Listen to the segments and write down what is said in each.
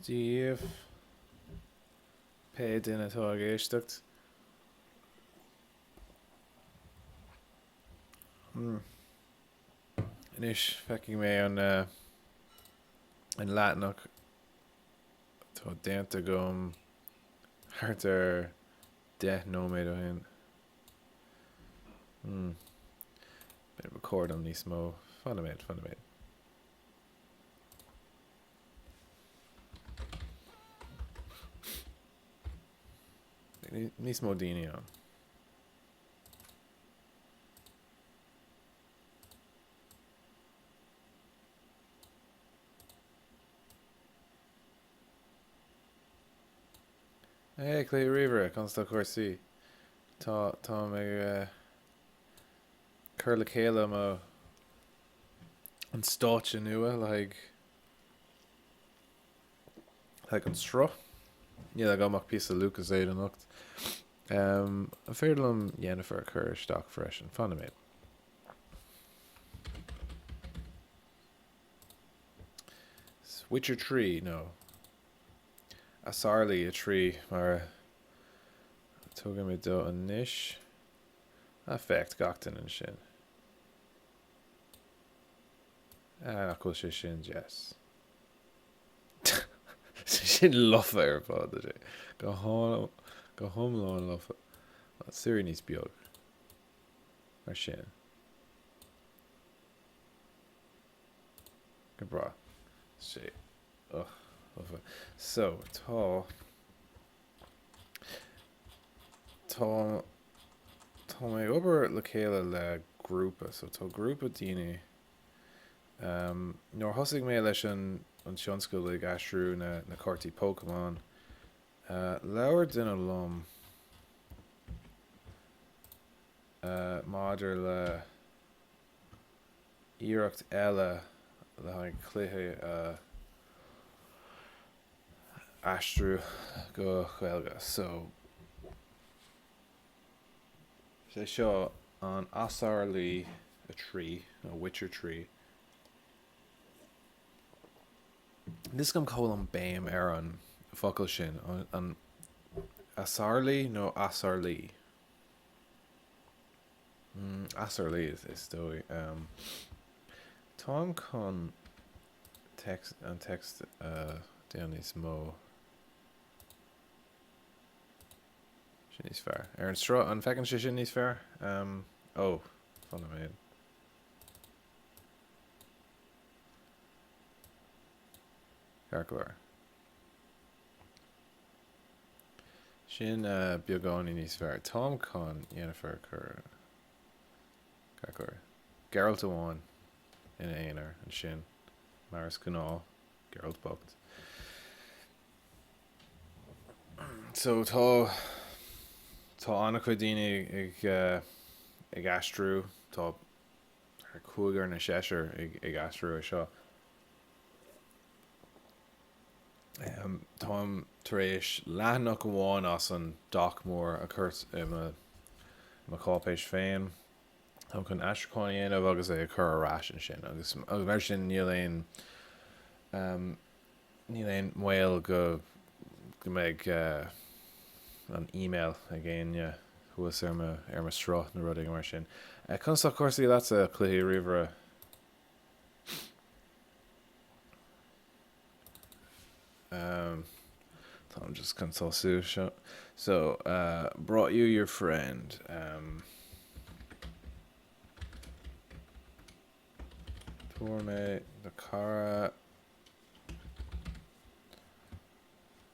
Dia dhaoibh, pé duine atá ag éisteacht. Anois feicfidh mé an an leathanach atá déanta agam thart ar 10 nóiméad ó shin. B'fhéidir ba chóir dom níos mó. Fan nóiméad, fan nóiméad. Níos mó daoine ann. Hey, Cluichí Ríomhaire, conas tá cúrsaí? Tá, táim ag cur le chéile mo, an stáitse nua le haghaidh, le haghaidh an sruth. Níl agam ach píosa Lucozade anocht. An féidir liom Yennefer a chur isteach freisin? Fan nóiméad. Witcher 3 nó Asarlaí 3 mar a tugaimid dó anois. Ah, féach gach duine ansin. Ah, nach bhfuil sé sin deas. Sin lofa ar fad é. Go go hiomlán lofa. Siri níos beag. Mar sin. Go breá. Sé. Ugh, lofa. So, tá Tá Tá mé ag obair le chéile le grúpa, so tá grúpa daoine um, nuair a thosaigh mé leis an an tionscal ag aistriú na, na cártaí Pokémon, uh, labhair duine liom uh, maidir le iarracht eile le haghaidh cluiche a aistriú go Gaeilge. So, is é seo an Asarlaí 3, nó Witcher 3. Níl 'fhios agam cá bhfuil an béim ar an focal sin, an Asarlaí nó Asarlaí? Asarlaí is dóigh. Táim chun an text a déanamh níos mó. Sin níos fearr. Ar an sruth, an bhfeiceann sé sin níos fearr? Ó, fan nóiméad. Ceart go leor. Sin beagáinín níos fearr. Táim chun Yennefer a chur ceart go leor. Geralt amháin ina aonar ansin, mar is gnáth, Geralt bocht. So tá tá an-chuid daoine ag ag aistriú, tá cúigear nó seisear ag ag aistriú é seo. Táim tar éis leathanach amháin as an doc mór a chur i mo cháipéis féin. Táim chun aistriúchán a dhéanamh agus é a chur ar ais ansin agus mar sin níl aon níl aon mbaol go go mbeidh an email ag éinne thuas ar mo ar mo sruth nó rud éigin mar sin. Conas tá cúrsaí leatsa, cluichí ríomhaire? Um, táim just chun tosú seo. So, uh, brought you your friend. Um, Tabharfaidh mé do chara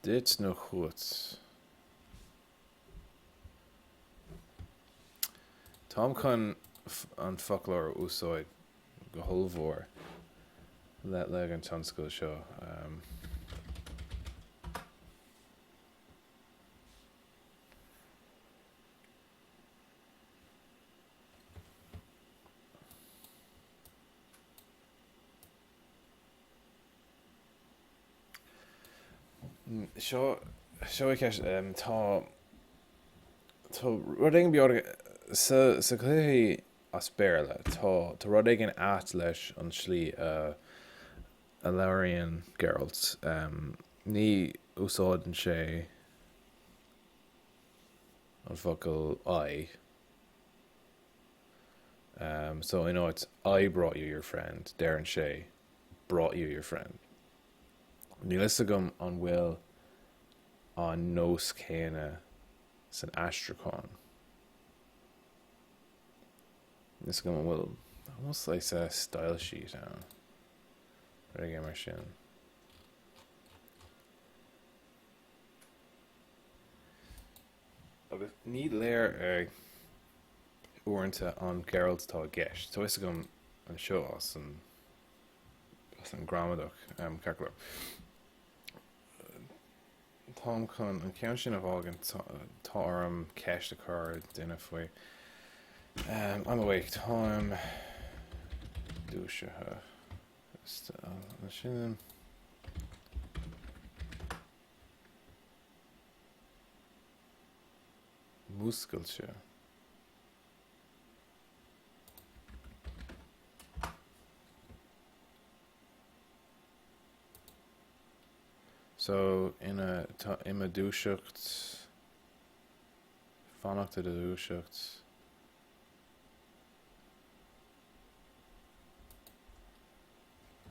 duit nó chugat. Táim chun an foclóir a úsáid go hollmhór le le an tionscal seo. Seo seo ceist tá tá rud éigin beag sa sa chluiche as Béarla. Tá tá rud éigin ait leis an slí a a labhraíonn Geralt. Ní úsáideann sé an focal I. So in áit I brought you your friend, deireann sé brought you your friend. Níl fhios agam an bhfuil an nós céanna san aistriúchán. Níl fhios agam an bhfuil almost like a style sheet ann. Rud éigin mar sin. Agus ní léir é uaireanta an Gearailt atá i gceist. Tá fhios agam anseo as an as an gramadach ceart go leor. Táim chun an ceann sin a fhágaint, tá orm ceist a chur ar duine faoi. I'm awake, táim dúisithe. Sin múscailte. So, ina, tá, i mo dhúiseacht, fanacht i do dhúiseacht.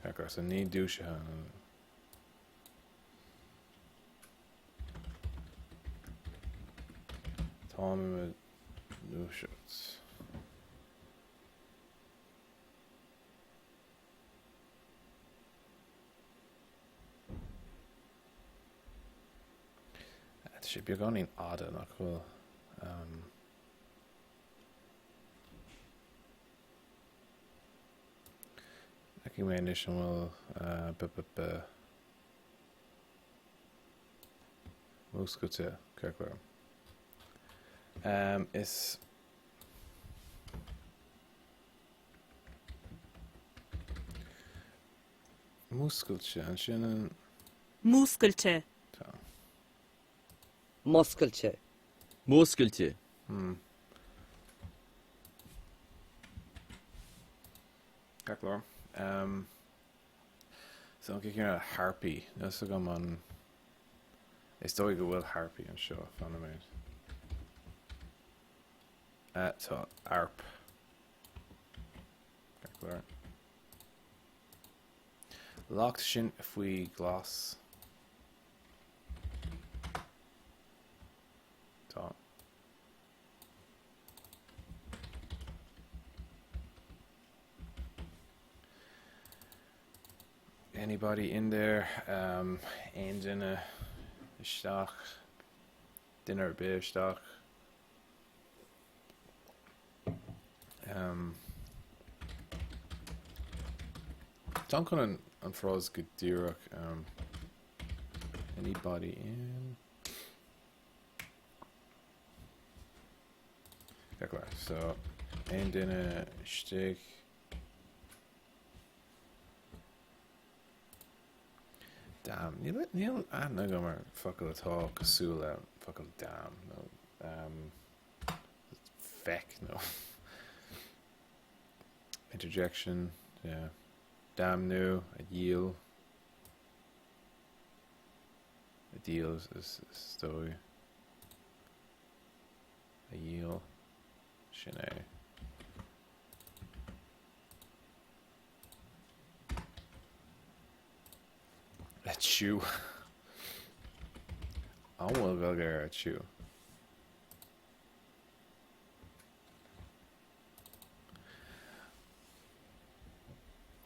Ceart, so ní dúisithe. Táim i mo dhúiseacht. Tá sé beagáinín fhada nach bhfuil. Um, Feicfidh mé anois an bhfuil uh, b b b múscailte ceart go leor. Um, is Múscailte, ansin an. Múscailte. Tá. Muscailte. Múscailte. Hmm. Ceart go leor. Um, so an chéad harpy, níl fhios agam an is dóigh go bhfuil harpy anseo, fan nóiméad. Tá arp. Ceart go leor. Locked sin faoi ghlas. Tá. Anybody in there? Um, aon duine isteach, duine ar bith isteach. Um, Táim chun an, an frása go díreach um, anybody in Ceart go leor. So aon duine istigh Damn, níl níl aithne agam ar focal atá cosúil le focal damn nó um, feck nó interjection, yeah. Damnú, a dhíol. A dhíol is, is dóigh. A dhíol. Sin é. Achoo. An bhfuil Gaeilge ar achoo?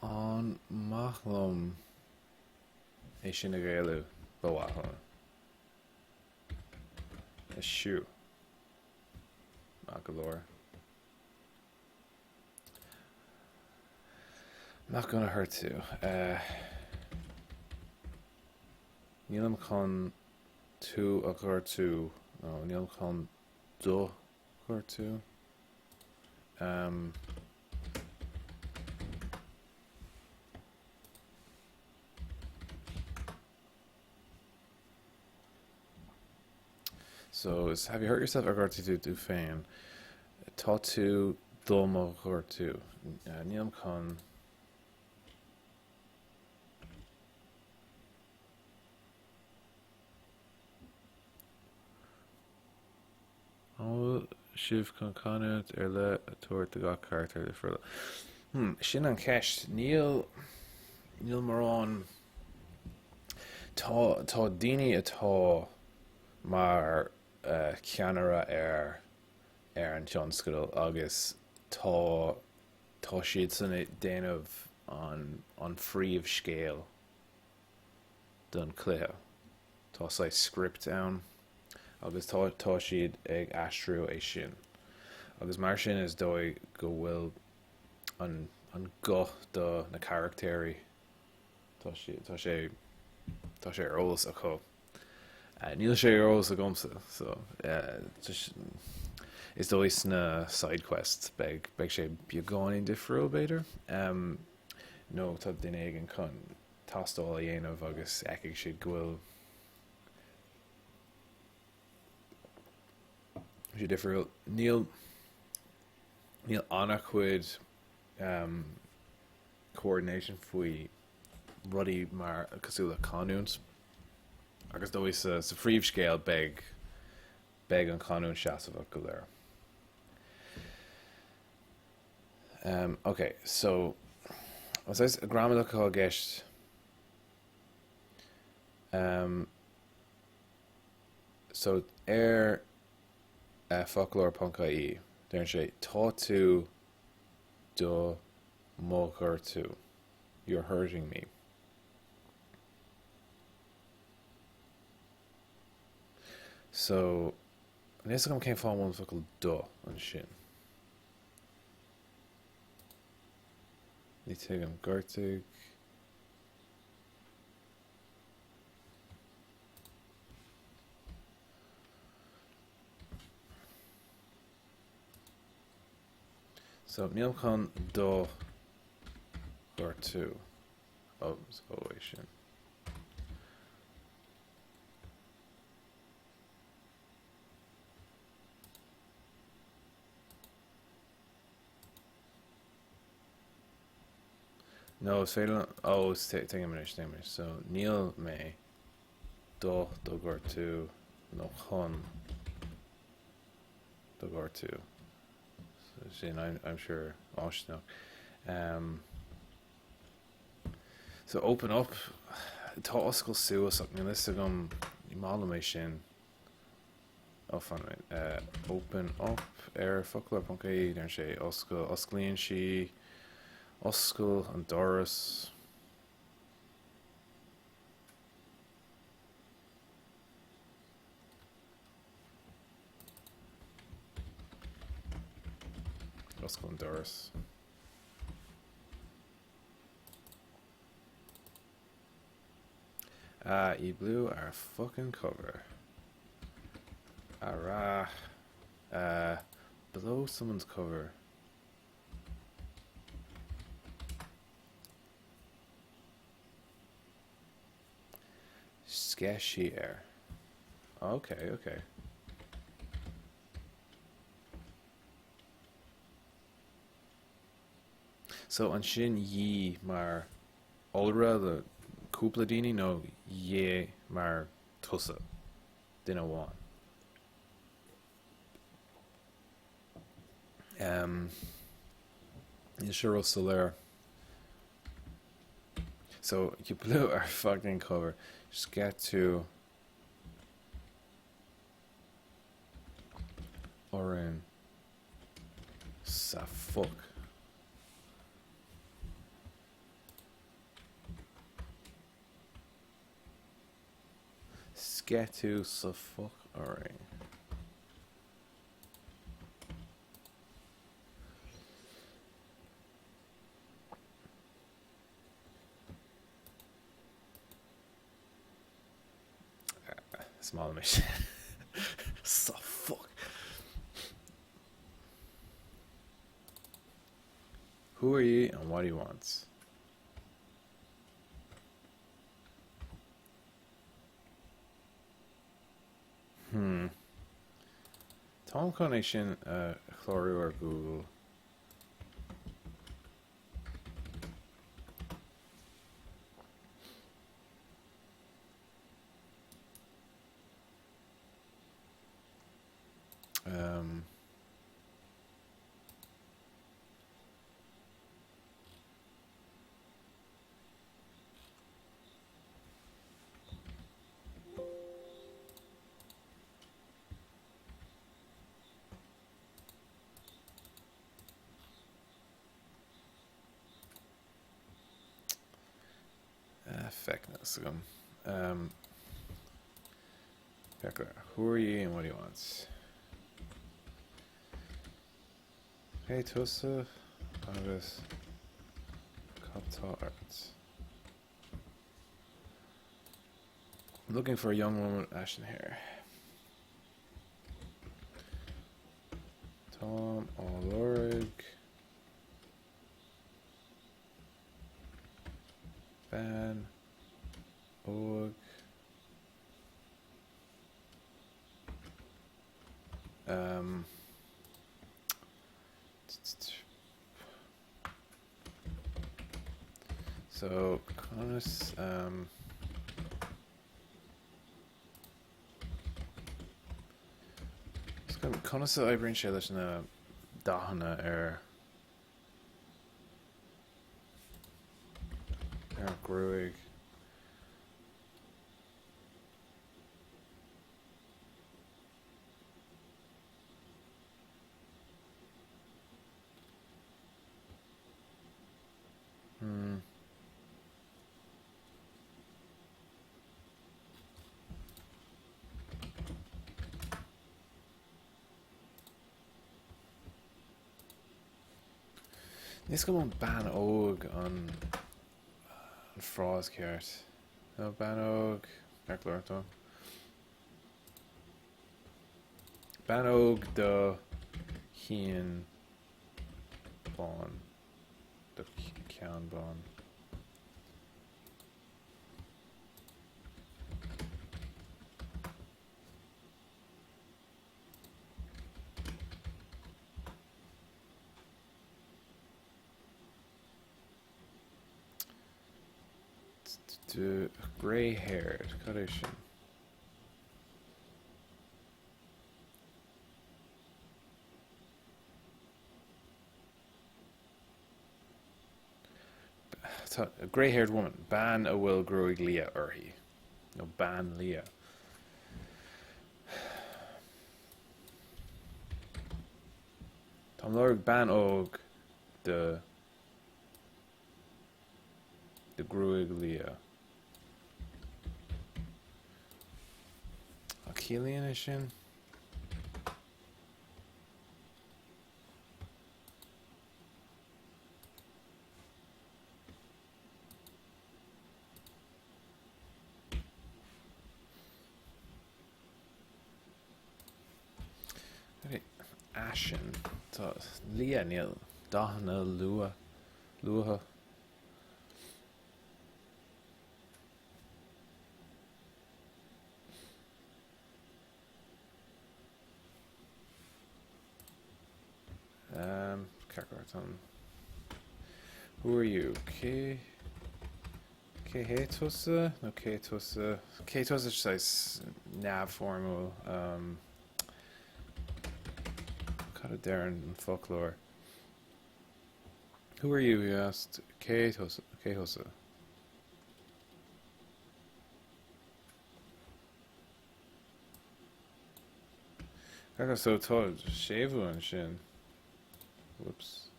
An maith liom é sin a Ghaelú? Ba mhaith liom. Achoo. Maith go leor. Not gonna hurt you. Uh, nílim chun tú a ghortú nó nílim chun do ghortú. Um, So is have you hurt yourself ar ghortaigh tú tú féin? Tá tú do mo ghortú. Uh, nílim chun sibh chun canúint ar leith a tabhairt do gach carachtar difriúla? Hmm, sin an cheist. Níl, níl mórán, tá, tá daoine atá mar cheannaire ar, ar an tionscadal agus tá, tá siadsan ag déanamh an, an phríomhscéal. don chluiche. Tá saghas script ann agus tá tá siad ag aistriú é sin. Agus mar sin is dóigh go bhfuil an an guth do na carachtéirí tá sé tá sé tá sé ar eolas acu. Níl sé ar eolas agamsa so is dóigh sna side quests beidh beidh sé beagáinín difriúil b'fhéidir. Nó tá duine éigin chun tástáil a dhéanamh agus fheicfidh siad go bhfuil sé difriúil. Níl níl an-chuid um, coordination faoi rudaí mar cosúil le canúint agus dóigh sa, sa phríomhscéal beidh beidh an chanúint seasmhach go léir. Um, ok, so, an saghas gramadach atá i gceist, um, so, ar uh, foclóir.ie, deireann sé, tá tú do mo ghortú, you're hurting me. So, níl a fhios agam cén fáth a bhfuil an focal do ansin. Ní tuigim. Gortaigh. So, níl chun do ghortú. Oh, so é sin. No, is féidir liom, oh, tuigim anois, tuigim anois. So, níl mé do do ghortú nó chun do ghortú. So, sin aimsir fháistineach. Um, so, open up, tá oscail suas ach níl fhios agam, ní maith liom é sin. Oh, fan uh, open up ar foclóir.ie deireann sé oscail osclaíonn sí oscail an doras oscail an doras Ah, you blew our fucking cover. Arah. Uh, blow someone's cover. Sceith sí air. Okay, okay. So ansin ye mar iolra le cúpla daoine nó ye mar tusa, duine amháin. Um, níl sé ró-soiléir. So you blew our fucking cover. Sceith tú orainn sa fuck. Sceith tú sa fuck orainn. Is maith liom é sin. Sa fuck. Who are you and what do you want? Hmm. Táim chun é sin a chlárú ar Google. Um. Feck, níl a fhios agam. Um, Heckler, who are you and what do you want? Cé tusa agus cad tá ort? I'm looking for a young woman with ashen hair. Táim á lorg. Bean óg. Um, so conas um, conas a oibríonn sé leis na dathanna ar ar an ghruaig? Hmm. Níl a fhios agam an bean óg an an frás ceart. Nó bean óg, ceart go leor tá. Bean óg de chionn bán. De cheann bán. Grey-haired, cad é sin? Tá grey-haired woman, bean a bhfuil gruaig liath uirthi, nó bean liath. Táim ag lorg bean óg de de gruaig liath. An ciallaíonn é sin? Ashen. Tá liath níl dathanna luath luatha. Um, ceart go leor tá. Who are you? Cé Cé hé tusa nó cé tusa? Cé tusa saghas neamhfhoirmiúil. Um, cad a deir an foclóir? Who are you? He asked. Cé tusa? Cé thusa? Agus so tá séimhiú ansin. Whoops.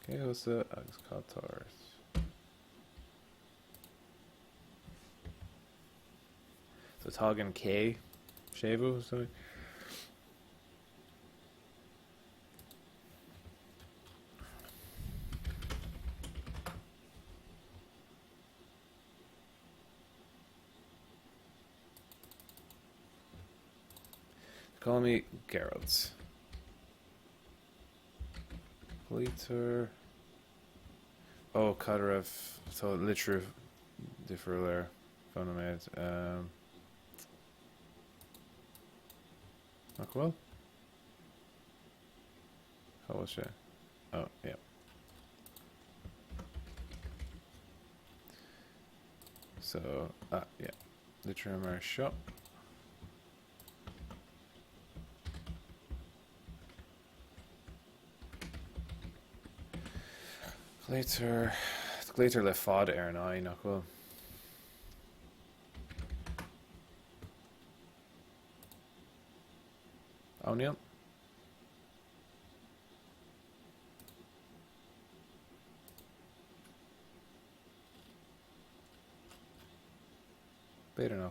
Cé thusa agus cad tá ort? So tagann cé séimhiú something? Call me Geralt. Glaoitear. Ó, cad a raibh tá litriú difriúil air. Fan nóiméad. Um, nach bhfuil? Cá bhfuil sé? Oh, yeah. So, ah, yeah. Litriú mar seo. Glaoitear, glaoitear le fada ar an I, nach bhfuil? Ó, níl.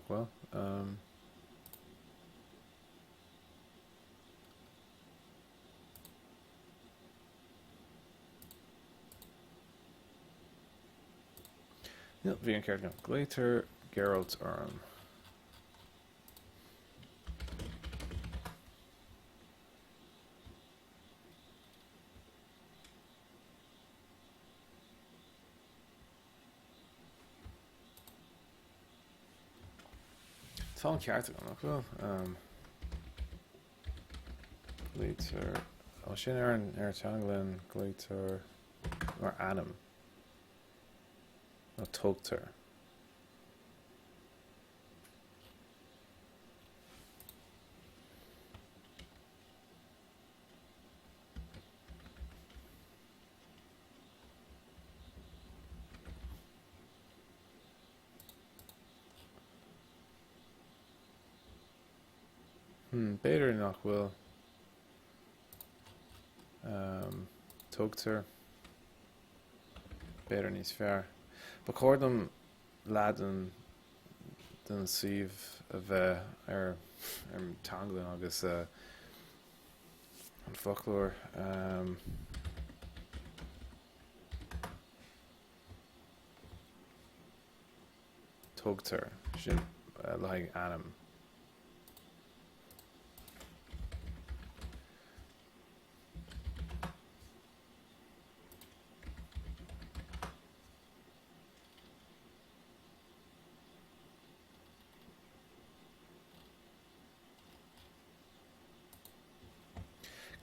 Nach bhfuil? Níl, bhí an ceart agam. Glaotar Geralt orm. Tá an ceart agam, nach bhfuil? Um, glaotar ó sin ar an ar teanglann glaotar mar ainm nó tugtar. Hmm, b'fhéidir nach bhfuil. Um, tugtar. B'fhéidir níos fearr. Ba chóir dom leath den den suíomh a bheith ar ar an teanglann agus uh, an foclóir. Um, tugtar sin le haghaidh ainm.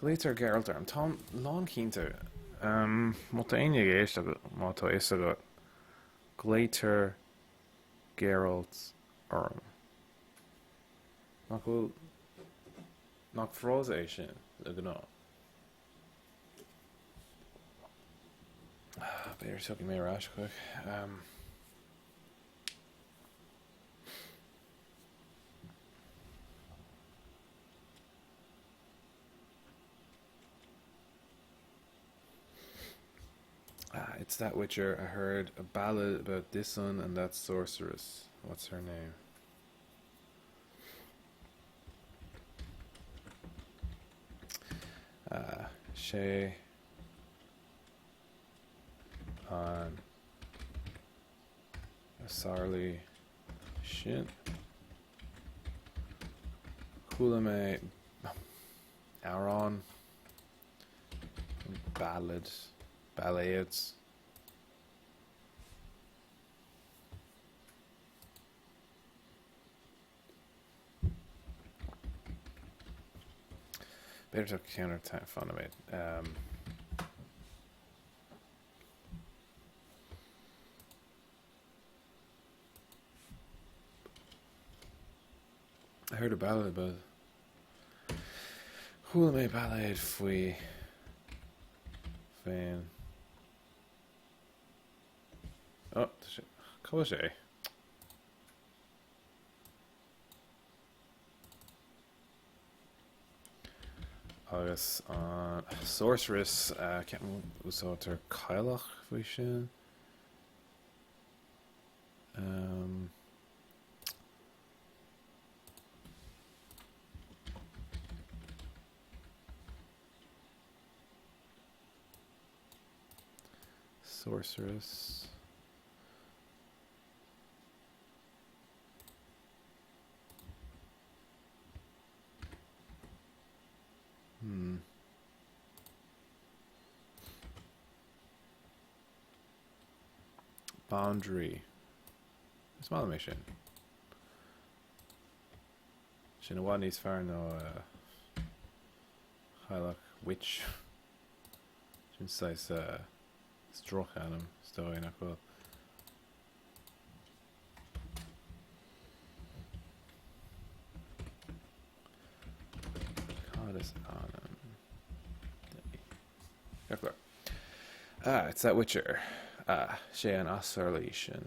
Glaotar Geralt orm. Táim lánchinnte. Má tá éinne ag éisteacht, má tá fhios agat, glaotar Geralt orm. Nach bhfuil, nach frása é sin de ghnáth? B'fhéidir tiocfaidh mé ar ais chuig. Ah, it's that witcher. I heard a ballad about this one and that sorceress. What's her name? Ah, sé an Asarlaí sin. Chuala mé amhrán, ballad, bailéad. B'fhéidir tá ceann ar fan nóiméad. Um, I heard a ballad about Chuala mé bailéad faoi féin. Oh, tá sé cá bhfuil sé? Agus an sorceress, ceapaim úsáidtear cailleach faoi sin. Um, sorceress. Hmm. Boundary. Is maith liom é sin. Sin i bhfad níos fearr ná uh, Cailleach Witch. Sin saghas uh, drochainm, is dóigh nach bhfuil. Cad is ainm? Ah, it's that Witcher. Ah, sé an asarlaí sin.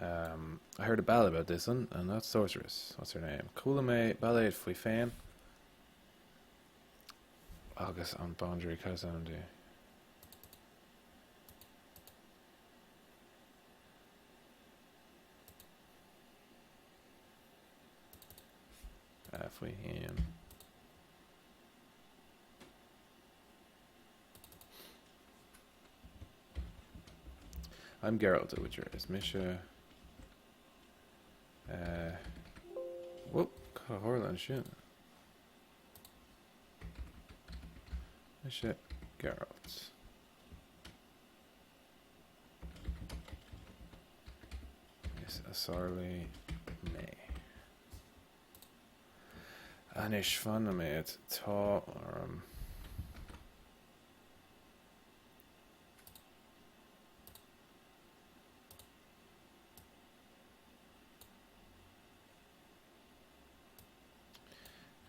Um, I heard a ballad about this one, and that sorceress. What's her name? Chuala mé bailéad faoi féin agus an bandraoi cad is ainm di. Faoi haon. I'm Geralt the Witcher. Is mise. Uh, whoop, cad a tharla ansin? Mise Geralt. Is asarlaí mé. Anois fan nóiméad, tá orm.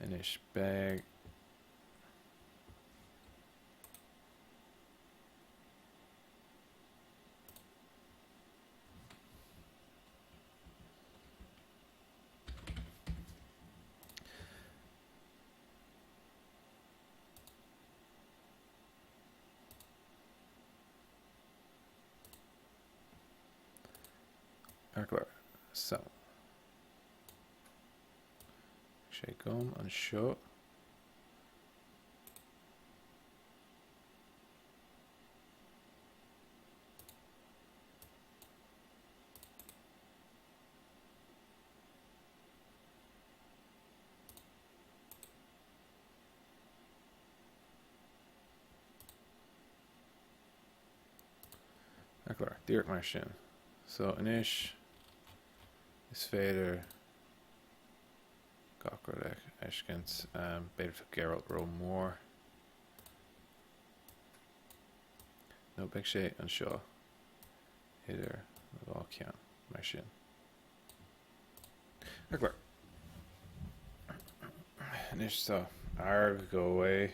Anois beidh. Ceart go leor. So. Sé agam anseo. Ceart go leor, díreach mar sin. So anois is féidir gach rud a fheiscint. B'fhéidir tá Geralt ró-mhór. Nó beidh sé anseo idir na dhá cheann, mar sin. Ceart go leor. Anois tá arg go away.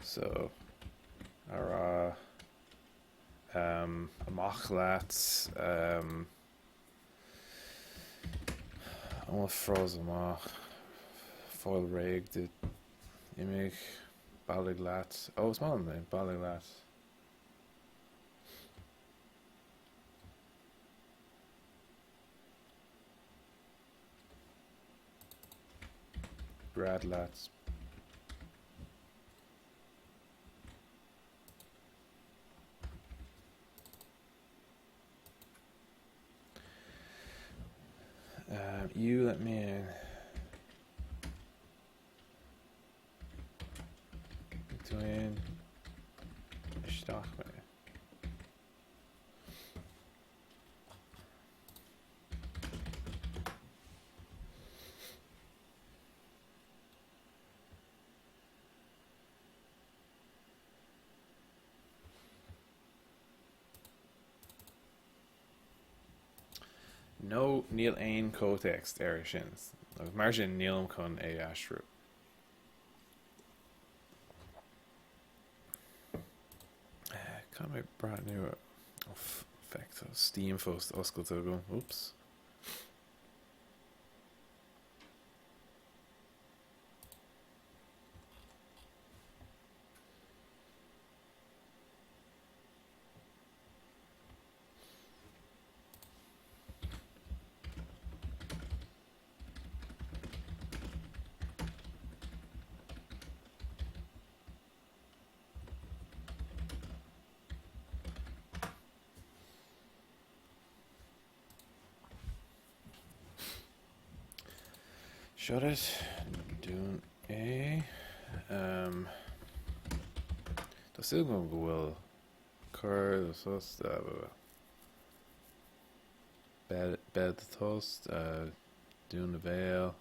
So, a rá um, amach leat um, an bhfuil frása amach fáil réidh duit imigh bailigh leat ó is maith liom é bailigh leat Gread leat. Um, you let me in. Between isteach mé. Nó níl aon chomhthéacs air sin, agus mar sin nílim chun é a aistriú. Caithfidh mé breathnú oh feck tá Steam fós oscailte agam. Oops. Shut it. Dún é. Um, tá súil agam go bhfuil cuir do thost beir do thost, dún do bhéal.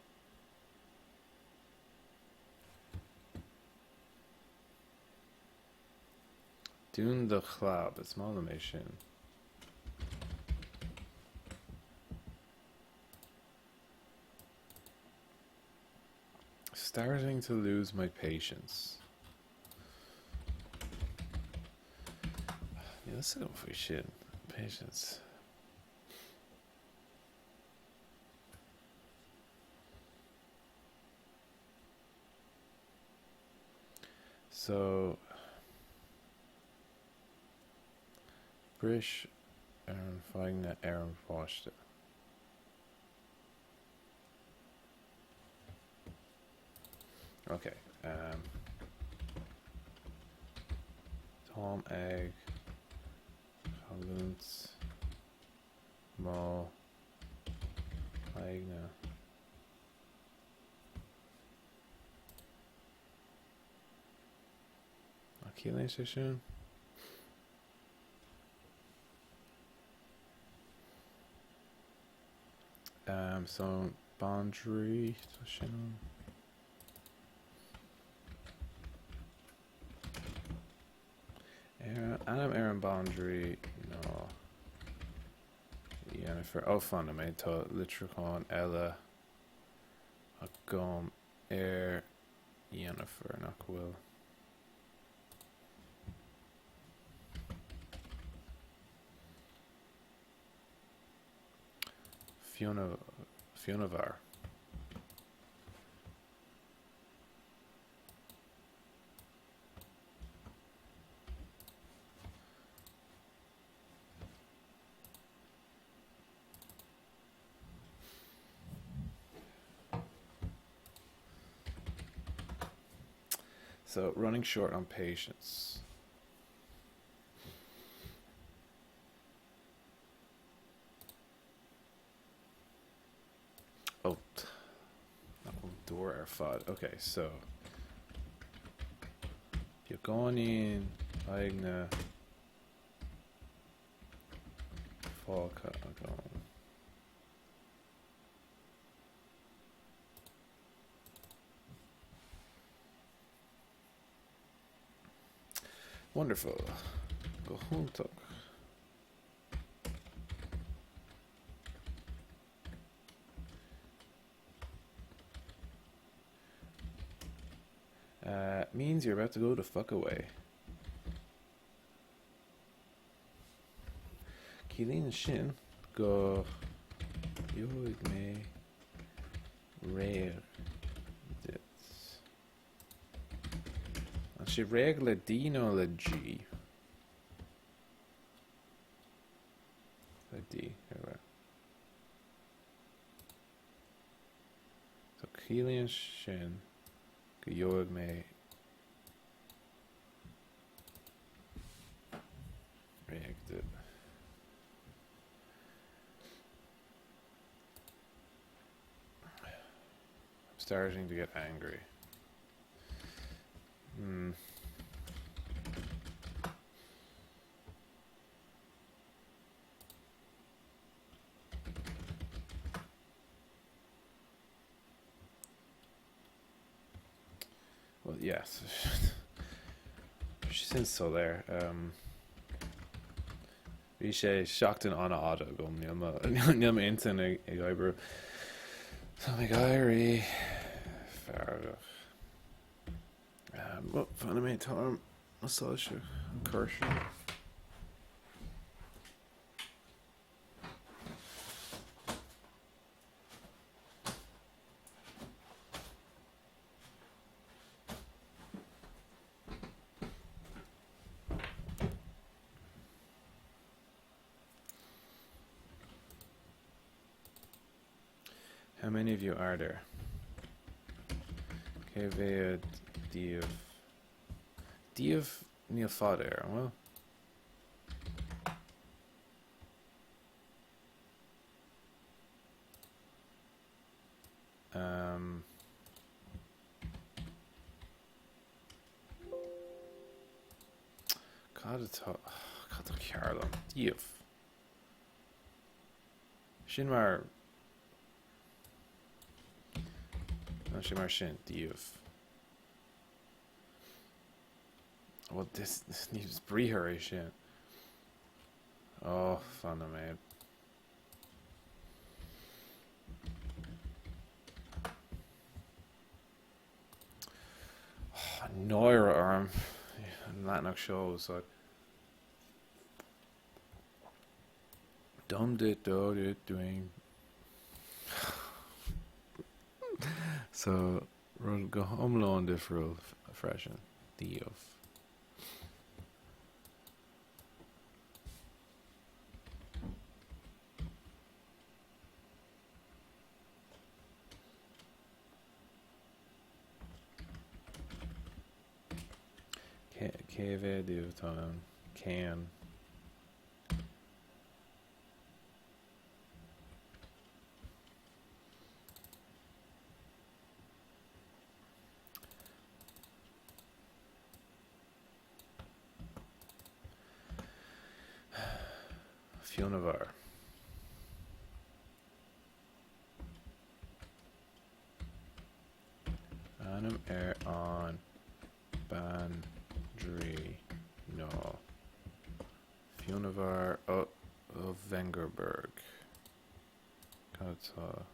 Dún do chlab, is maith liom é sin. Starting to lose my patience. Níl a fhios agam faoi sin. Patience. So, bris ar an bhfoighne ar an bpáiste. Ok. Um, táim ag cailliúint mo aigne. An ciallaíonn sé sin? Um, so bandraoi tá sin ann. Ar, ainm ar an bandraoi ná Yennefer. Ó fan nóiméad tá litriúchán eile agam ar Yennefer nach bhfuil. Fionabhar. So, running short on patience. Oh, nach bhfuil dúr ar fad. Ok, so beagáinín aigne fágtha agam. Wonderful. Go hiontach. Uh, means you're about to go the fuck away. Ciallaíonn sin go gheobhaidh mé réidh duit. An sé réidh le D nó le G? Le D, ar bith. So ciallaíonn sin go gheobhaidh mé réidh duit. I'm starting to get angry. Hmm. Well, yes. Sin soiléir. Um, Bhí sé seachtain an-fhada agam, níl m'intinn ag oibriú. Tá mé ag éirí feargach. Fan nóiméad, tá orm an soilsiú a chur seo. How many of you are there? Cé mhéad díobh? Díobh níl fada air, an bhfuil? Um, Cad atá cad atá cearr liom? Díobh. Sin mar Tá sé mar sin, díobh. Well, this, this ní briathar é sin. Oh, fan nóiméad. Náire orm an leathanach seo a úsáid. Dum duit do duit dúinn. So, rud go hiomlán difriúil freisin. Díobh. Cé mhéad díobh atá ann? Cén. Fionnuar. Ainm ar an bandraoi ná Fionnuar of Vengerberg. Cad atá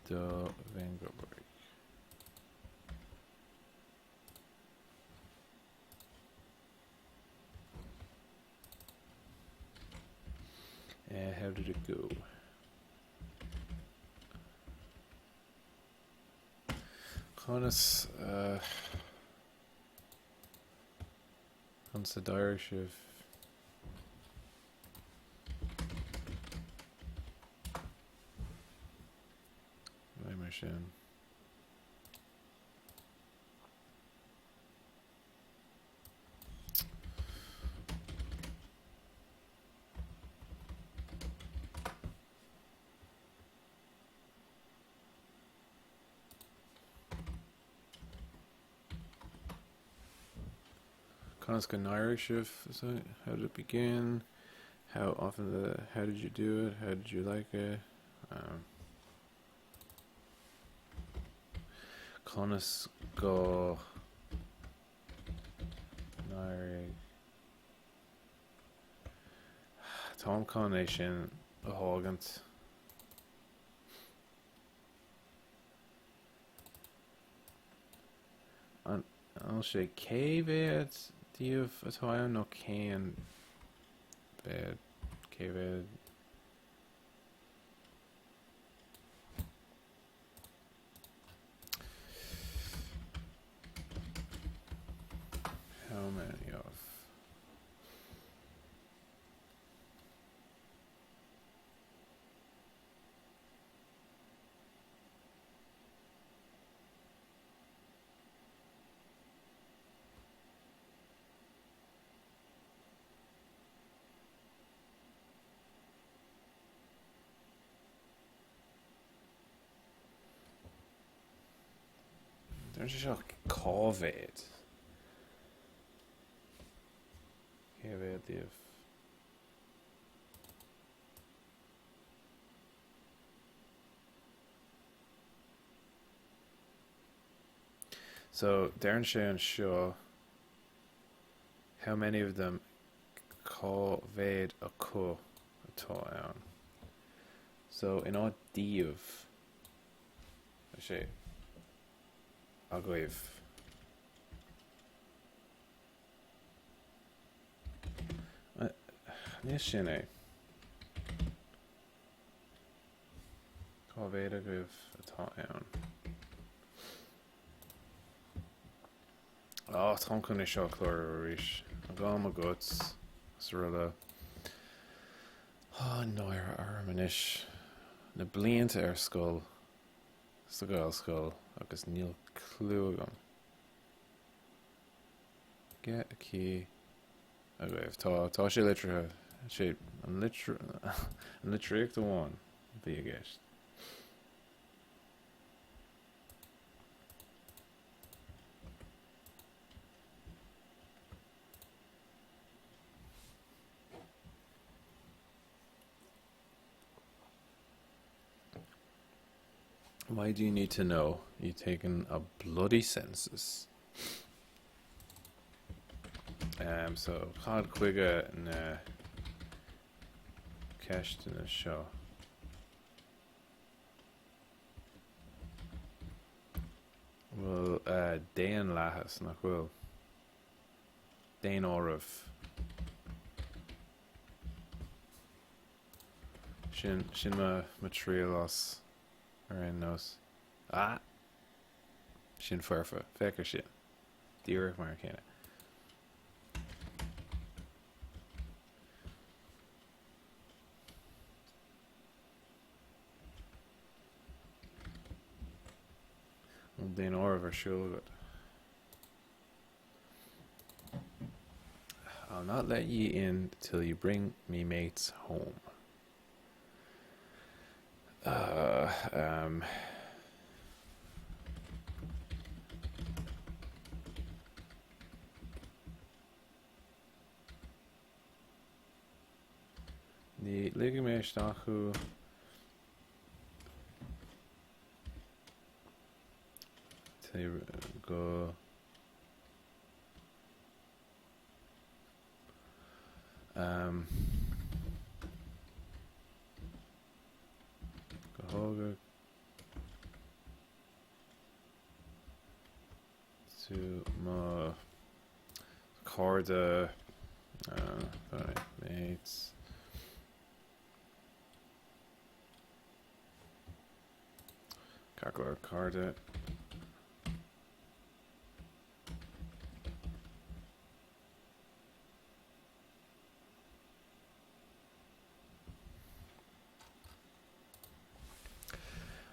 do Vengerberg? Uh, how did it go? Conas uh, conas a d'éirigh sibh? Mar sin. Conas go n-éirigh sibh? How did it begin? How often the how did you do it? How did you like it? Um, Conas go n-éirigh Táim chun é sin a thógaint. An bhfuil sé cé mhéad díobh atá ann nó cén mhéad cé mhéad? How many of? Deireann sé seo cá mhéad? Cé mhéad díobh? So, deireann sé anseo How many of them cá mhéad acu atá ann? So, in áit díobh, tá sé agaibh. Ní sin é. Cá mhéad agaibh atá ann? Á, táim chun é seo a chlárú arís. Tá mo guts srl. Á, náire orm anois. Na blianta ar scoil, sa Ghaelscoil, agus níl clue agam. Aige, aici, agaibh. Tá, tá sé litrithe. Sé an litr, an litríocht amháin a bhí i gceist. Why do you need to know? You've taken a bloody census. Um, so, cad chuige na ceisteanna seo? Bhuel, daonlathas, nach bhfuil? Daonáireamh. Sin, sin mo, mo triail as ar aon nós. Ah! Sin foirfe. Féach ar sin. Díreach mar a chéile. An daonáireamh ar siúl agat. I'll not let ye in till you bring me mates home. Uh, um, Ní ligfidh mé isteach thú go um, go dtóga tú mo chairde uh, mates Ceart go leor cairde.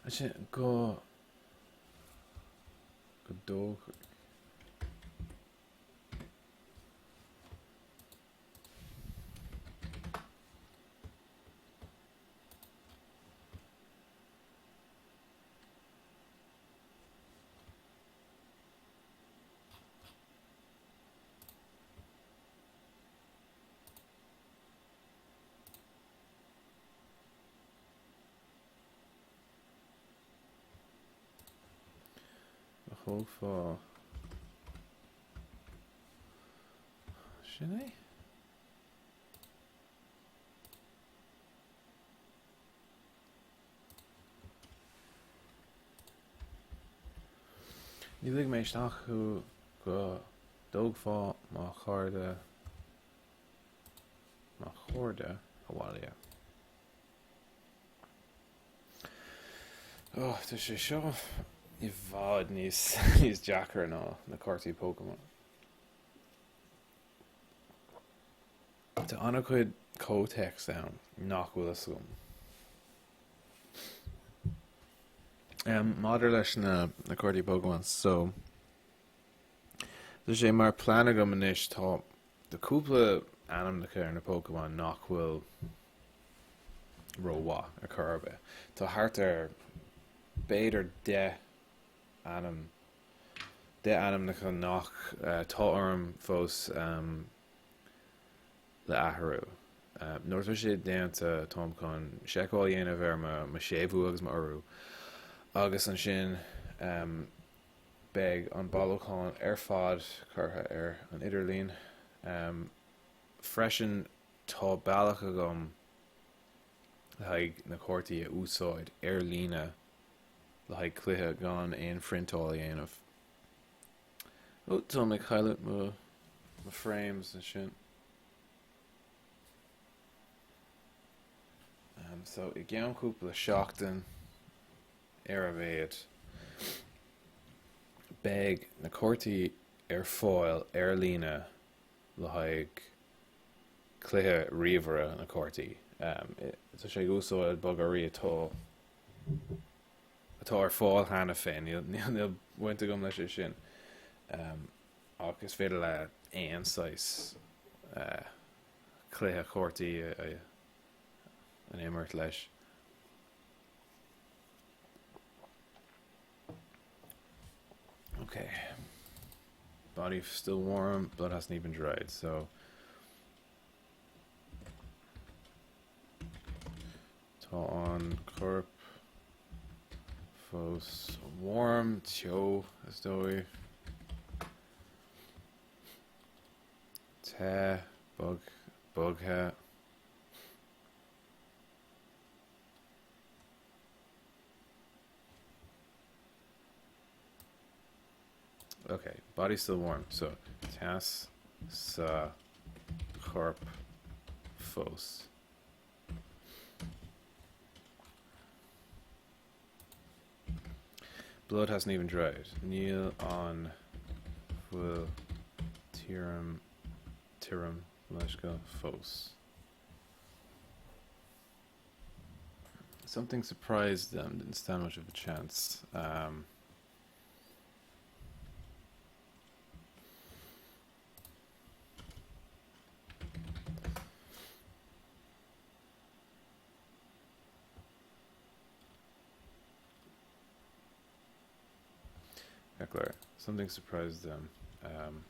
Ansin go go dtógfaidh. Go dtógfá sin é? Ní ligfidh mé isteach thú go dtógfá mo chairde mo chairde abhaile. Oh, tá sé seo i bhfad níos níos deacra ná na cártaí Pokémon. Tá an-chuid comhthéacs ann nach bhfuil fhios agam. Maidir leis na na cártaí Pokémon so tá sé mar plean agam anois tá tá cúpla ainmneacha ar na Pokémon nach bhfuil rómhaith ar chor ar bith. Tá thart ar b'fhéidir 10 ainm 10 ainmneacha nach tá orm fós le athrú. Nuair atá sé déanta, táim chun seiceáil a dhéanamh ar mo séimhiú agus m'urú agus ansin beidh an bailiúchán ar fad curtha ar an idirlíon. Freisin tá bealach agam le haghaidh na cártaí a úsáid ar líne le haghaidh cluiche gan aon phriontáil a dhéanamh. Ó, tá mé ag cailleadh mo mo frames ansin. Um, so i gceann cúpla seachtain ar a mhéad beidh na cártaí ar fáil ar líne le haghaidh cluiche ríomhaire na cártaí. Um, tá sé ag úsáid bogearraí atá atá ar fáil cheana féin, níl baint agam leis sin. Ach is féidir le aon saghas cluiche cártaí a imirt leis. Okay. Body still warm, blood hasn't even dried, so Tá an corp fós warm, teo, is dóigh. Te, bog, bogthe. Okay, body's still warm, so teas sa chorp fós. Blood hasn't even dried. Níl an fuil tirim tirim leisce fós. Something surprised them, didn't stand much of a chance. Um, Heckler. Something surprised them. Um,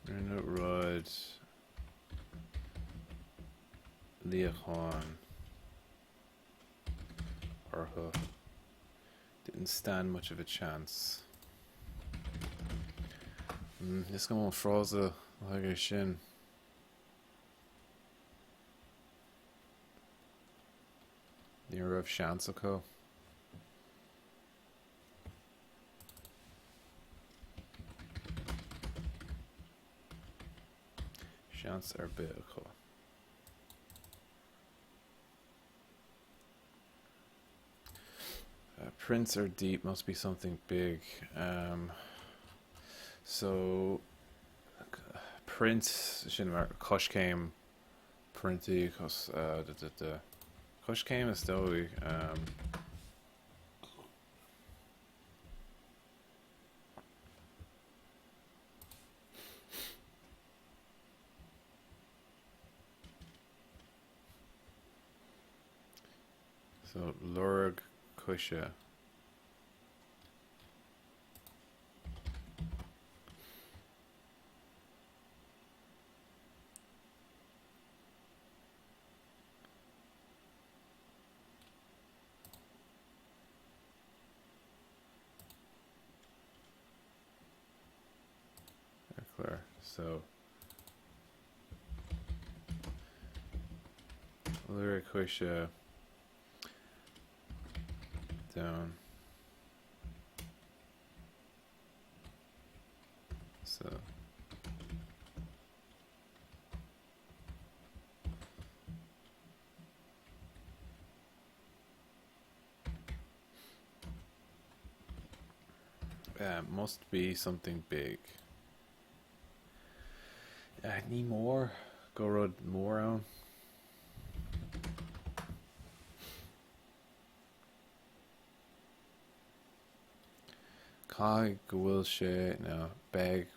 Rinne rud luíochán orthu. Didn't stand much of a chance. Mm, is cuma an frása le sin. Ní raibh seans acu. Seans ar bith acu. Uh, prints are deep, must be something big. Um, so, print, sin mar coiscéim priontaí cos uh, da, da, da. Coiscéim is dóigh. Um, So, lorg coise. Clear. So lorg coise down. So Uh, must be something big. Uh, ní mór go rud mór ann. Caithfidh go bhfuil sé, nó beidh,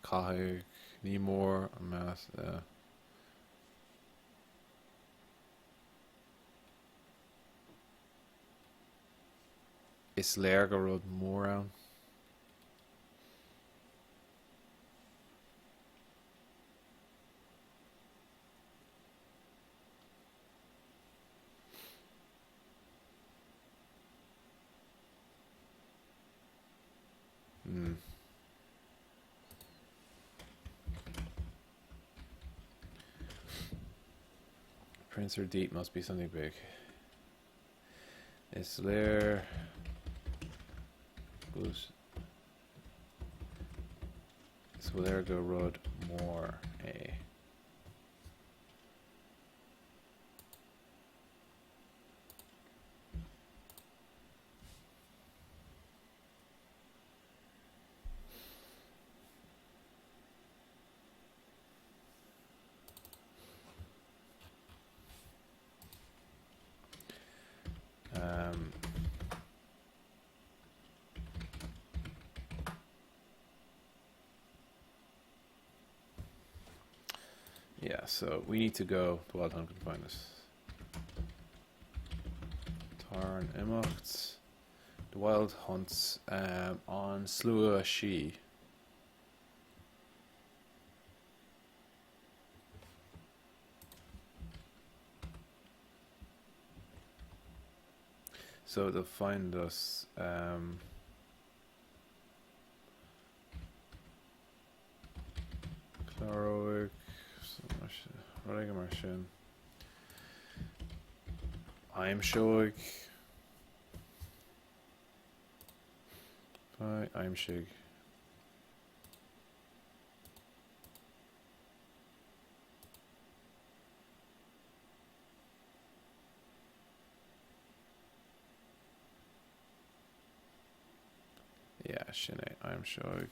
caithfidh, ní mór, meas, Is léir go rud mór ann. Hmm. Prints are deep, must be something big. Is léir Is léir go rud mór é. Um, yeah, so we need to go. The Wild Hunt can find us. Tar an imeacht. The Wild Hunts um, an Slua Sí. So they'll find us. Um, Cláróidh rud éigin mar sin. Aimseoidh. Aimsigh. Yeah, sin é, aimseoidh.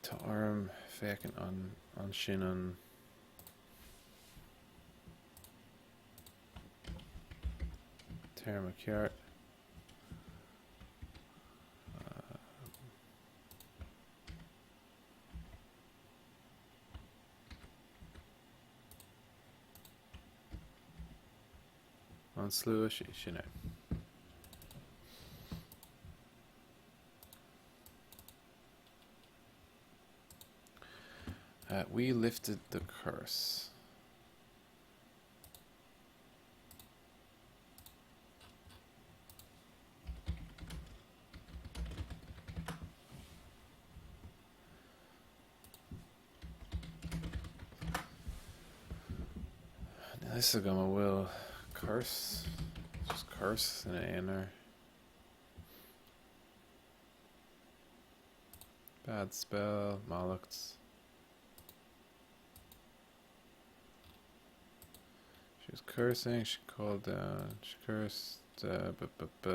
Tá orm féachaint an an sin an téarma ceart. An slua, sin é. Uh, we lifted the curse. Níl a fhios agam an bhfuil curse, just curse ina aonar. Bad spell, mallacht. She was cursing, she called down, she cursed, uh, b b b.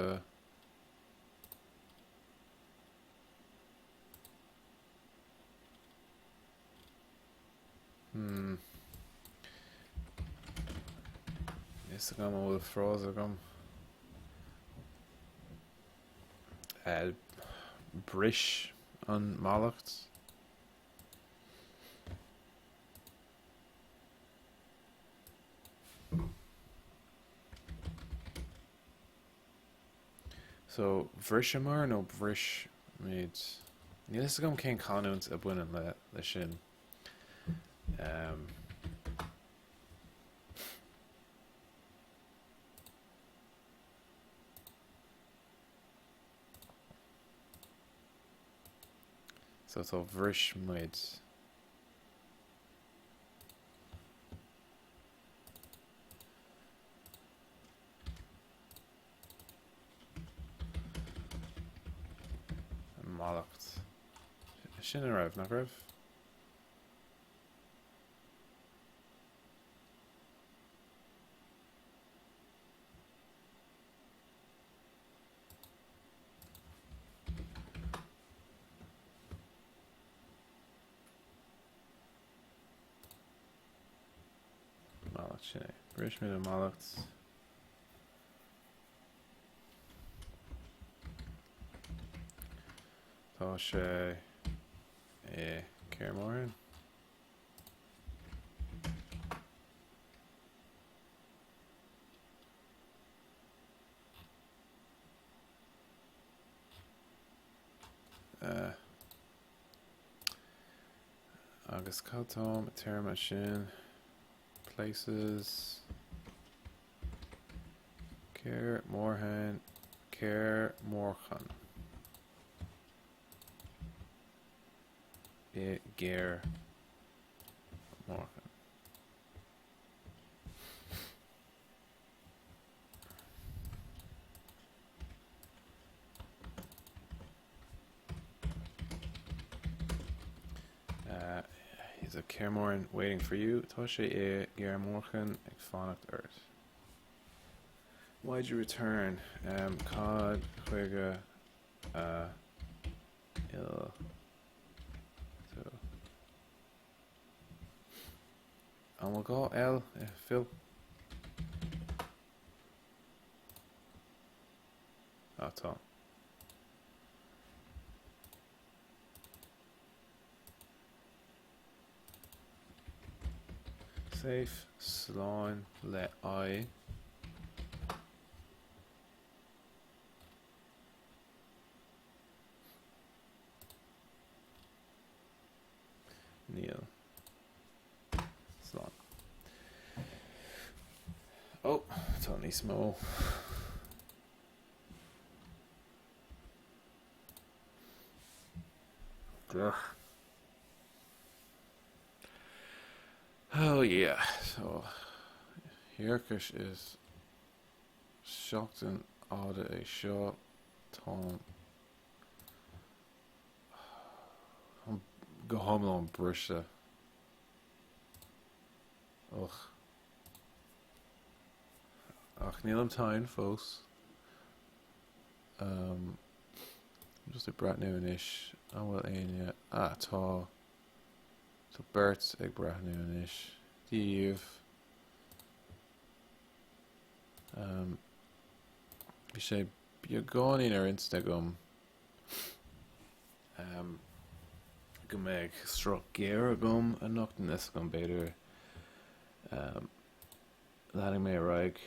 Hmm. Níl a fhios agam an bhfuil frása agam. Eh, bris an mallacht. So, bhriseamar nó bhris muid? Níl a fhios agam cén canúint a bhaineann le le sin. Um, so tá bhris muid. An mallacht. Sin a raibh, nach raibh? Mallacht sin é. Bhris muid an mallacht. Tá sé i Kaer Morhen. Uh, agus cad tá an téarma sin? Places. Kaer Morhen, Kaer Morhen. I gCaer Mórchan. Uh, he's at Kaer Morhen waiting for you. Tá sé i gCaer Mórchan ag fanacht ort. Why'd you return? Um, cad chuige a fhill tú? An bhfuil gá L i fill? Ah, tá. Safe, slán le aghaidh. Níl. Slán. Ó, tá níos mó. Ugh. Oh yeah, so thiarcais is seachtain fhada é seo. Táim go hiomlán briste. Och. Ach nílim tinn fós. Um, Just ag breathnú anois an bhfuil éinne ah tá tá beirt ag breathnú anois Dia daoibh. Um, bhí sé beagáinín ar intinn agam um, go mbeadh sruth géar agam anocht níl a fhios agam b'fhéidir um, Leanfaidh mé ar aghaidh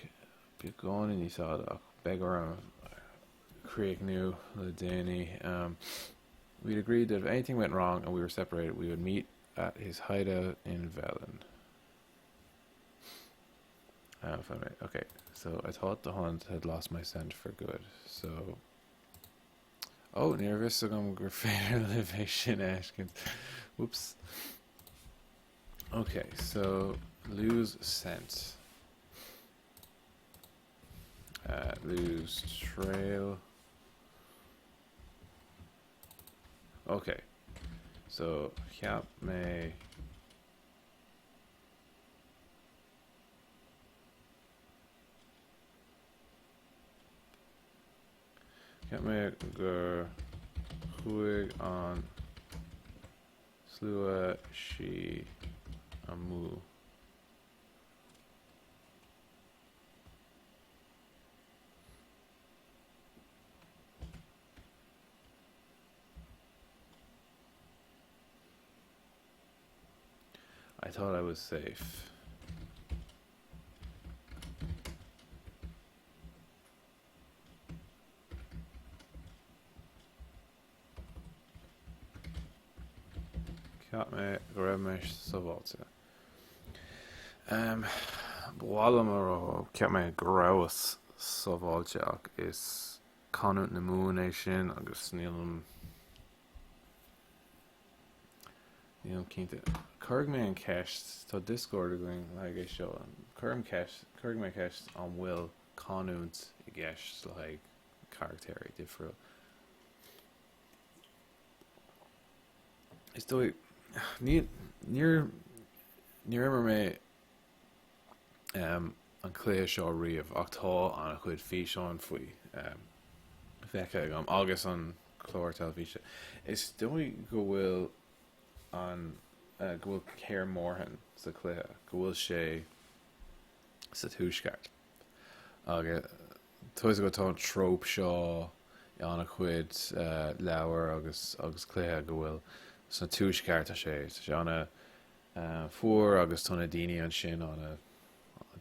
beagáinín níos fada ach beidh orm críochnú le déanaí. We'd agreed that if anything went wrong and we were separated, we would meet at his hideout in Velen. Uh, okay, so I thought the hunt had lost my scent for good. So Oh, ní raibh fhios agam gur féidir libh é sin a fheiscint. Whoops. Ok, so lose scent. Uh, lose trail. Ok, so cheap mé Cheap mé gur chuaigh an Slua sí amú. I thought I was safe. Cheap mé go raibh mé sábháilte. Ba mhaith liom a rá cheap mé go rabhas sábháilte ach is canúint na Mumhan é sin agus nílim nílim cinnte. Cuirfidh mé an ceist, tá Discord againn le haghaidh é seo, cuirim ceist, cuirfidh mé ceist an bhfuil canúint i gceist le haghaidh carachtéirí difriúil. Is dóigh, ní, níor, níor imir mé um, an cluiche seo riamh ach tá an-chuid físeáin faoi um, feicthe agam agus an clár teilifíse. Is dóigh go bhfuil an uh, go bhfuil Kaer Morhen sa chluiche, go bhfuil sé sa tuaisceart. Agus Toisc go tá an trope seo i an-chuid leabhar agus agus cluiche go bhfuil sna tuaisceart tá sé tá sé ana fuar agus tá na daoine ansin ana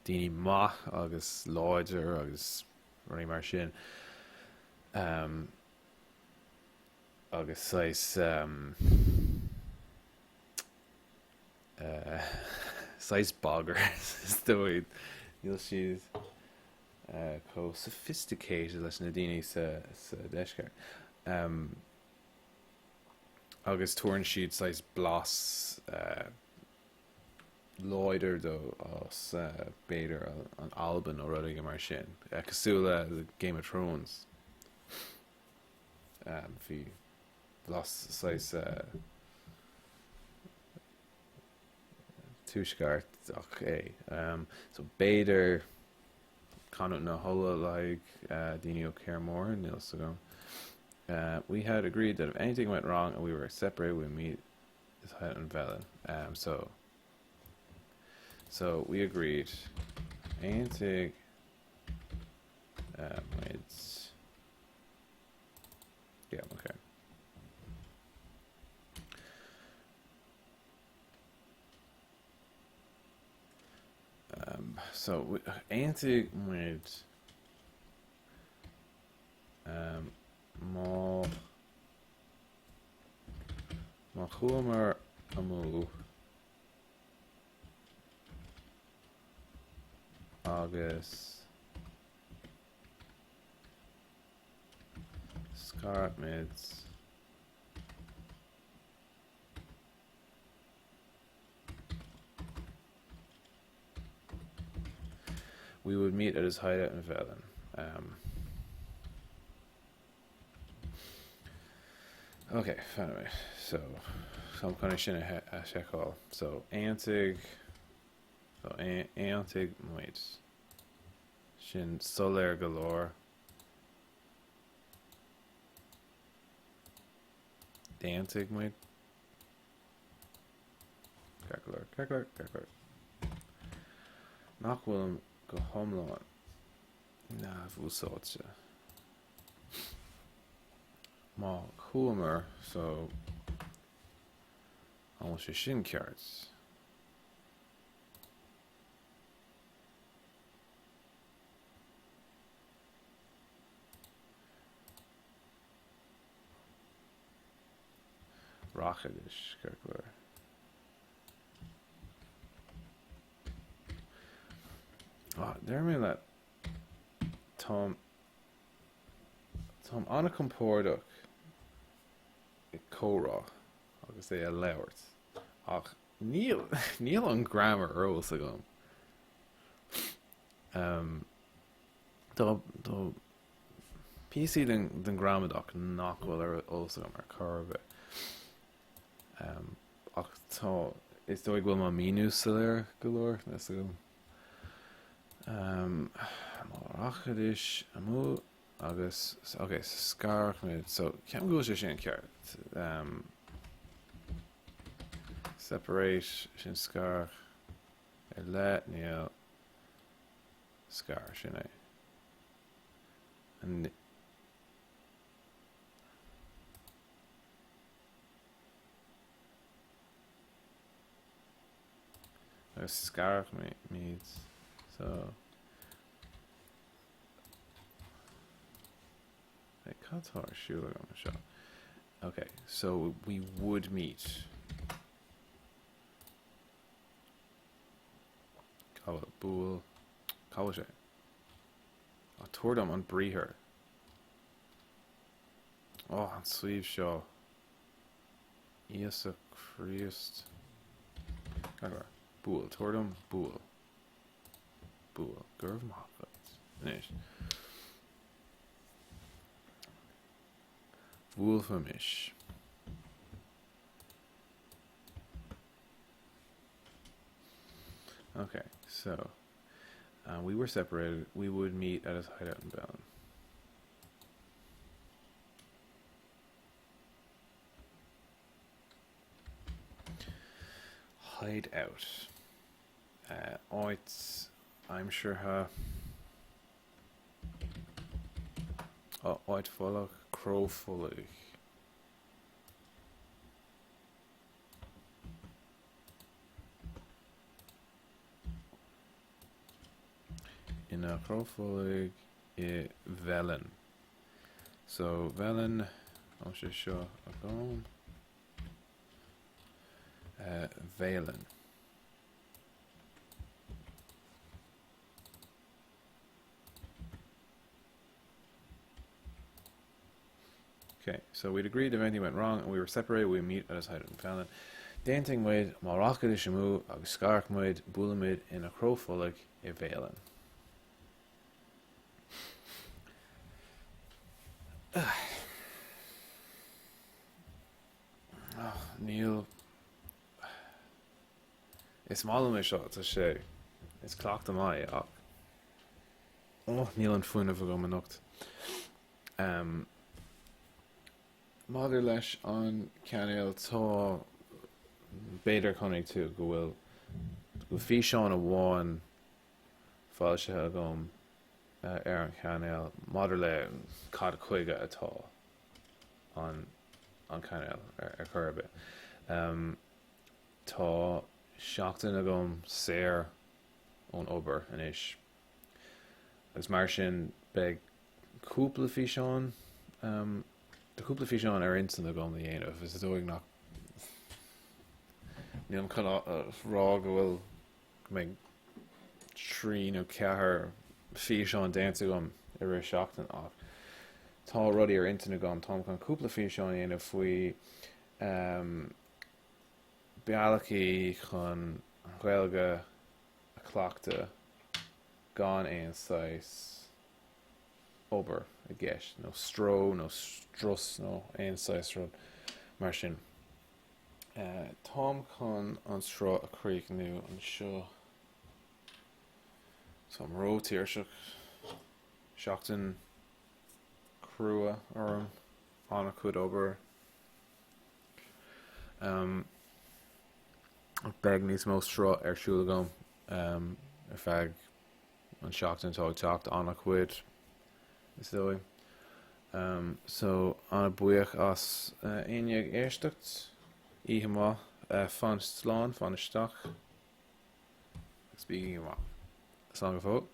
daoine maith agus láidir agus rudaí mar sin agus saghas saghas boggart is dóigh níl siad chomh sophisticated leis na daoine sa deisceart. Agus tabharann siad saghas blas láidir dó as b'fhéidir an Albain nó rud éigin mar sin, cosúil le Game of Thrones. Bhí blas saghas tuaisceartach é. So b'fhéidir canúint na hUladh le haghaidh daoine ó Kaer Morhen, níl fhios agam. We had agreed that if anything went wrong and we were separated we would meet in Velen. Um, so so we agreed. Aontaigh uh, muid Yeah, okay. Um, so, aontaigh muid um, má má chuamar amú agus scar muid We would meet at his hideout in Velen. Um, okay, anyway, so táim chun é sin a sheiceáil. So aontaigh so aontaigh muid. Sin soiléir go leor. D'aontaigh muid. Ceart go leor, ceart go leor, ceart go leor. Nach bhfuilim go hiomlán neamhúsáidte. Má chuamar so an bhfuil sé sin ceart? Rachaidis, ceart go leor. Ah, deir mé leat, táim, táim an-chompordach ag comhrá agus é a labhairt, ach níl, níl an grammar ar eolas agam. Um, Tá píosaí den ghramadach nach bhfuil ar eolas agam ar chor ar bith. Ach tá, is dóigh go bhfuil mo mhíniú soiléir go leor, níl fhios agam. Má rachaidis amú agus, ok, so scarfaimid, so ceapaim go bhfuil sé sin ceart. Separate, sin scar ar leith, níl. Scar, sin é. An. Agus scarfaimid, so. Hey, cad tá ar siúl agam anseo? Okay, so we would meet. Cá bhfuil buail? Cá bhfuil sé? Á, tabhair dom an briathar. Ó, an suíomh seo. Íosa Críost. Buail, tabhair dom buail. Buail. Go raibh maith agat. Anois. Bhuailfimis. Okay, so uh, we were separated. We would meet at his hideout in Bellin. Hideout. Uh, áit aimseartha. Áit folach, cró folaigh. Ina chró folaigh i bhFeilinn. So, Bhfeilinn, tá sé seo agam. Uh, Bhfeilinn. Ok, so we'd agreed if anything went wrong and we were separated we'd meet at his hideout in Felann. D'aontaigh muid má rachaidis amú agus scarfadh muid, buailfimid ina chró folaigh i bhFeilinn. Níl. Is maith liom é seo, tá sé, is cleachtadh maith é ach oh, níl an fuinneamh agam anocht. Maidir leis an chainéal, tá, b'fhéidir chonaic tú go bhfuil, go bhfuil físeán amháin foilsithe agam ar an chainéal maidir le cad chuige atá an an cainéal ar chor ar bith. Tá seachtain agam saor ón obair anois agus mar sin beidh cúpla físeán, tá cúpla físeán ar intinn agam a dhéanamh. Is dóigh nach, nílim chun a rá go bhfuil, go mbeidh 3 nó 4 físeán déanta agam i rith seachtain ach tá rudaí ar intinn agam. Táim chun cúpla físeán a dhéanamh faoi bealaí chun an Ghaeilge a chleachtadh gan aon saghas obair i gceist, nó stró nó strus nó aon saghas rud mar sin. Táim chun an sruth a chríochnú anseo. Táim ró-tuirseach. Seachtain crua orm, an-chuid obair. Beidh níos mó sruth ar siúl agam ar feadh an seachtain atá ag teacht, an-chuid is dóigh. So an-buíoch as éinne ag éisteacht. Oíche mhaith, fan slán, fan isteach agus bígí go maith. Slán go fóill.